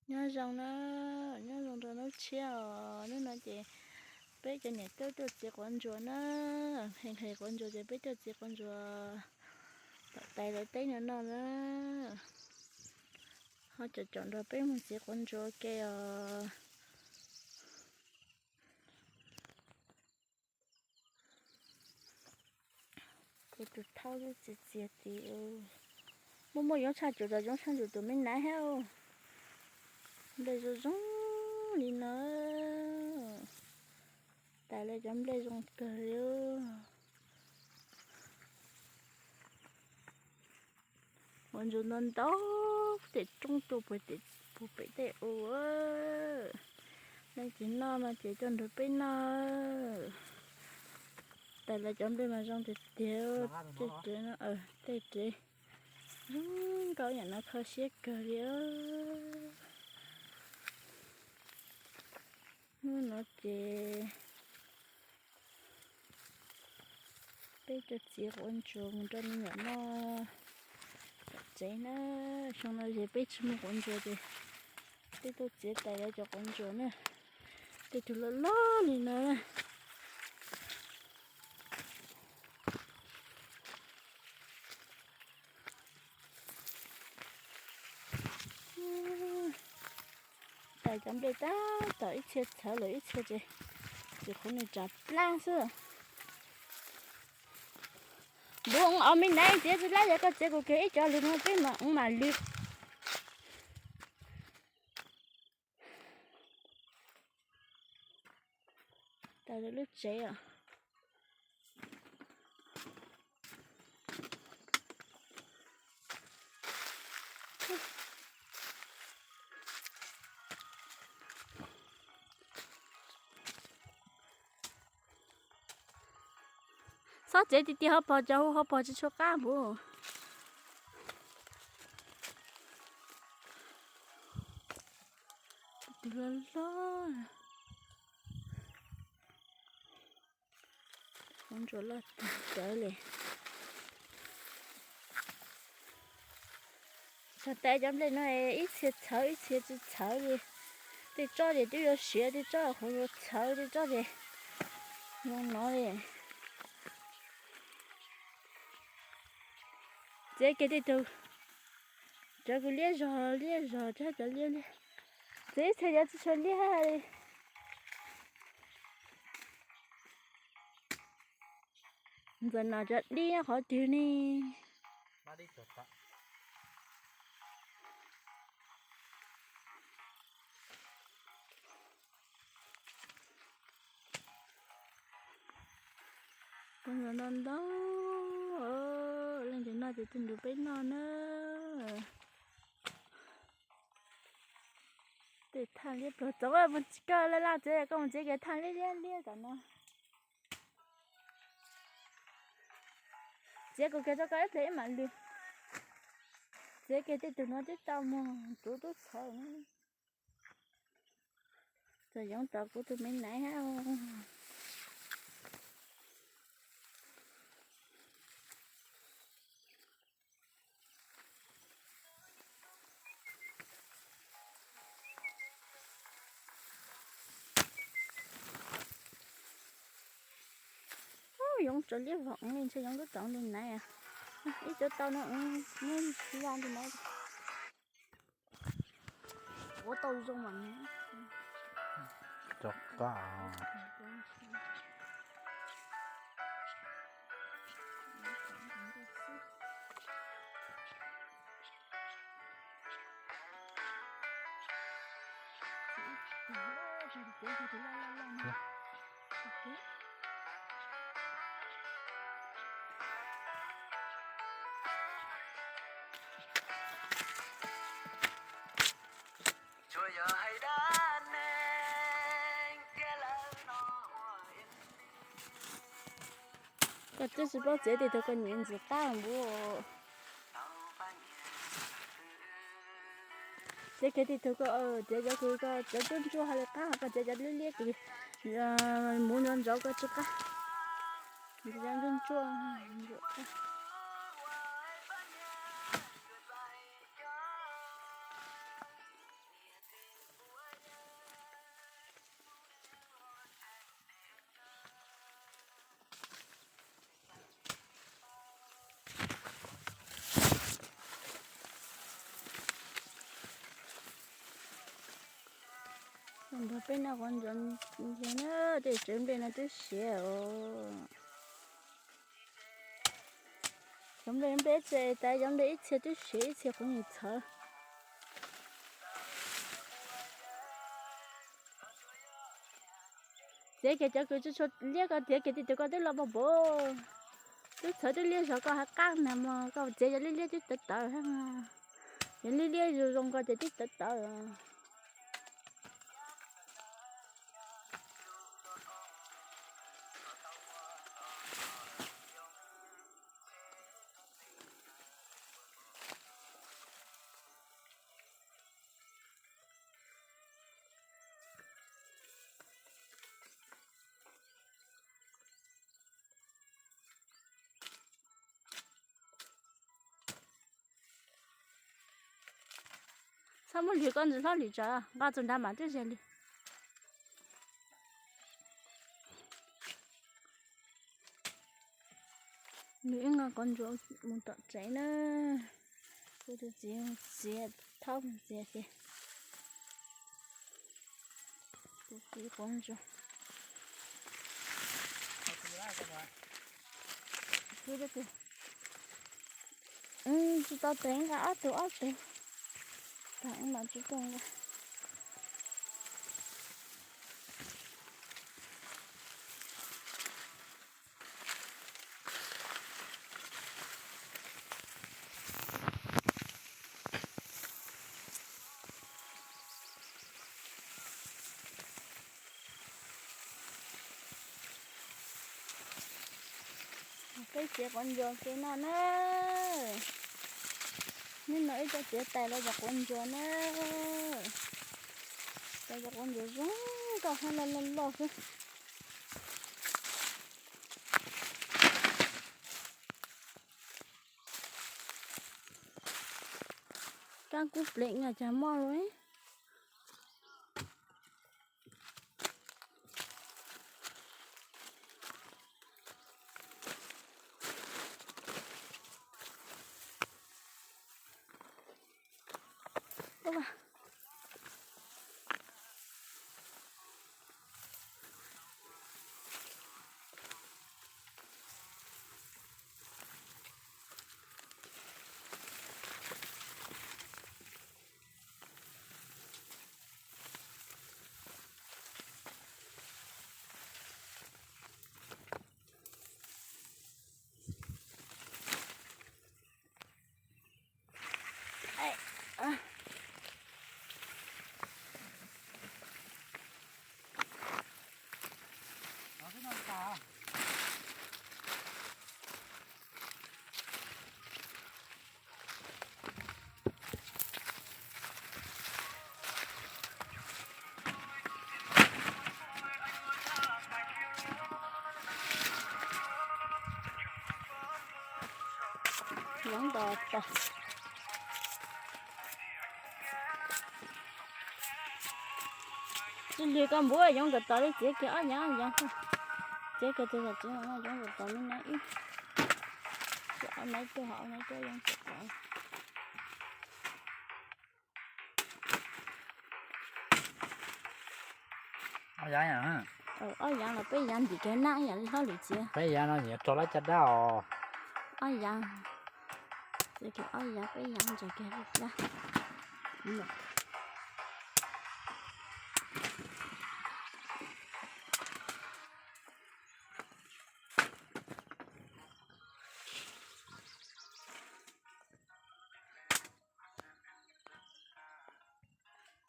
Nyob zoo na, nyob zoo rau hnub tshiab os. Hnub no ces peb cov niam tub tuaj txiav quav ntsuas na. Nqhis nqhis quav ntsuas ces peb tuaj txiav quav ntsuas tom tais lawv teb no noj na. Ho caum caum nrog peb mus txiav quav ntsuas ua ke os. Kuv tus thauj lub txias txias tid. Muaj muaj yoov tshaj cuv, cov yoov tshaj cuv tus me naiv thiab. Nplej zoo zoo li no. Tais lawv cov nplej zoo kawg li. Quav ntsuas ntau ntau, tej roob tuaj puag pem tej u. Leej twg noj no ces coj nrog peb noj. Tais lawv cov nplej mas zoo tiag tiag. Tej kev no, tej kev zoo nkauj yam no kho siab kawg li. Hnub no ces peb cov txiav quav ntsuas mus rau me nyuam noj tom tsev na. Xyoo no ces peb tsis muaj quav ntsuas ces peb tuaj txiav tais lawv cov quav ntsuas na. Tej tug loj loj li no. Tais cov nplej tab tom ib txhia txhawv lawm ib txhia ces tsis qhuav nws tsav plab xwb. Npua os, me naiv txiav tsis laib, yog koj txiav kuv kiag ib co lwm no peb mam ua mam lwm. Tais lawv lub tsev os. Xob txiav tiag tiag, hauv paug cov hu hauv paug tsis tshua qab npaum. Tus loj loj. Quav ntsuas loj tag cawv li. Txog tais cov nplej no ib txhia txhawv ib txhia tsis txhawv li. Tej tsob ces twb yuav siav, tej tsob qhuav yuav txhawv, tej tsob ces zoo no li. Txiav kiag tej tug, cov kws liab zog liab zog, cov liab liab. Txiav ib txhia cov tsis tshua liab li. Ntxawm no cov dib qhov twg ne? Ntau ntau, leej twg noj ces tuaj nrog peb noj na. Tej thaj liab pluag, txov mus koj laj laj txiav, koj mus txiav kiag thaj liab liab liab tom no. Txiav kuv kiag rau koj ib pliag ib mam lwm. Txiav kiag tej tug no twb tau muag, kuv twb txhawv. Txog yoov tom kuv tus me naiv hab. Yoov tsaus liab vog li, ntshe yoov lub tau li naiv. Ib co tau no, muab ya li naiv. Ua tau zoo mas. Cov qab. Koj twb tsis paub txiav tej tug koj nyiam ntxim qab npaum. Txiav kiag tej tug koj, txiav cov kws koj cov ntsuab ntsuab hab li qab, koj txiav cov liab liab kws muv ntxhov ntxhov koj tsis qab. Cov ntsuab ntsuab. Nrog peb noj quav ntsuas ntag na, tej tsev nplej no twb siav os. Cov nplej, nplej txi tas, cov nplej ib txhia twb siav ib txhia quav ntsuas txhawv. Txiav kiag cov kws tsis tshua liab ko, txiav kiag tib tug ko twb los pag pov. Twb txhawv twb liab zog ko hais qab nag mog, koj txiav cov liab liab twb tawv tawv, cov liab liab zoo zoo ko ces twb tawv tawv. Txhob muab lwg koj ntsis hlob lwm tsam nqa txog nrad mam twb zes li. Nws ib nqa quav ntsuas mus tom tsev na. Kuv tus txiv txiav thaub txiav ces tus txiv quav ntsuas. Tsis tau tes nqa ob tug ob tug, tas mas tsis tau nqa. Peb txiav quav ntsuas ke no na. Hnub no ib co txiav tais los cov quav ntsuas na. Tais cov quav ntsuas zoo nkauj hab loj loj loj xwb. Kab kub pleev cas moj lawm. Yoov ntau tag. Tsis lwg koj npuab yoov kom tod li, txiav kiag ob yav ob yav xwb. Txiav kiag tus tom tsev no yoov kom tod li na ib. Ob naiv tuaj ho ob naiv tuaj yoov kom tod. Ob yav los peb yav ntim kiag naj ib yam li hlob lwm txiav. Peb yav no nyias rau lab caj dab os. Ob yav, ob yav peb yav ntsaws kiag lub plab.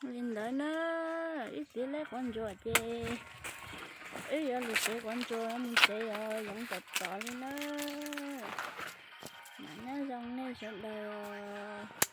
Li ntawd na, ib txiv leb quav ntsuas ces wb yuav lug tsev quav ntsuas mus tsev os, yoov tom tod li na. Mam nyob zoo nej sawv daws os.